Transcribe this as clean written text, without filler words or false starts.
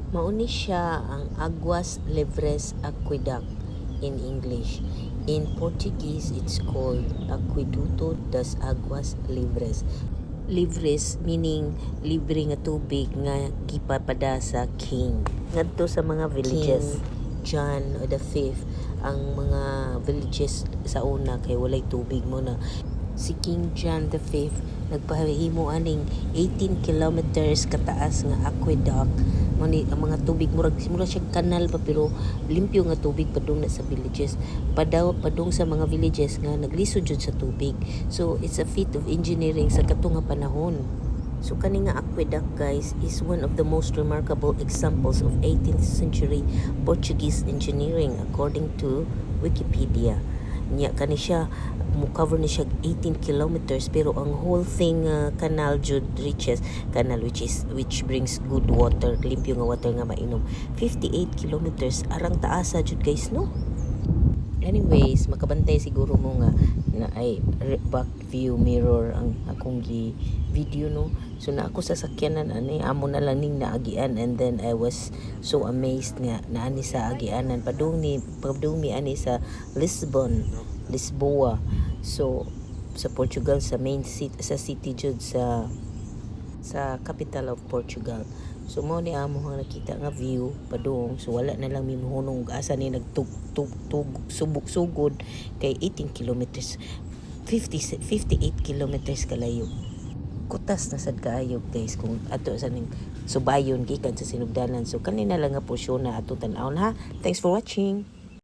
Mao ni siya ang Aguas Livres Aqueduct in English. In Portuguese, it's called Aqueduto das Aguas Livres. Livres meaning libre nga tubig nga gipapada sa king. Ngadto sa mga villages. King John the Fifth, ang mga villages sa una kay walay tubig mo na si King John the Fifth nagpahimo aning 18 kilometers kataas nga aqueduct. Mo ni ang mga tubig, murag mura siya kanal pa, pero limpyo nga tubig padung na sa villages, padaw padung sa mga villages nga naglisod jud sa tubig. So it's a feat of engineering sa kato nga panahon. So kani nga aqueduct, guys, is one of the most remarkable examples of 18th century Portuguese engineering according to Wikipedia. Nya kani siya mo cover ni siya 18 kilometers, pero ang whole thing canal jud reaches canal which brings good water, limpyo nga water nga mainom, 58 kilometers. Arang taasa jud, guys, no? Anyways, makabantay siguro mo nga na ay back view mirror ang akong gi video, no? So na ako sa sakyanan ani, amo na lang ning naagian, and then I was so amazed nga naani sa agianan padung ni padung mi ani sa Lisbon, Lisboa. So sa Portugal, sa main city, sa city jud, sa capital of Portugal. So mao ni amo ang nakita nga view padung. So wala na lang mi mohunong asa ni nagtug tug tug subok sugod kay 18 kilometers, 50 58 kilometers kalayo. Kutas na sad kaayo, guys, kung ato sa ning subayon gikan sa Sinugdanan. So kanina lang nga porsyon na ato tan-awon ha. Thanks for watching.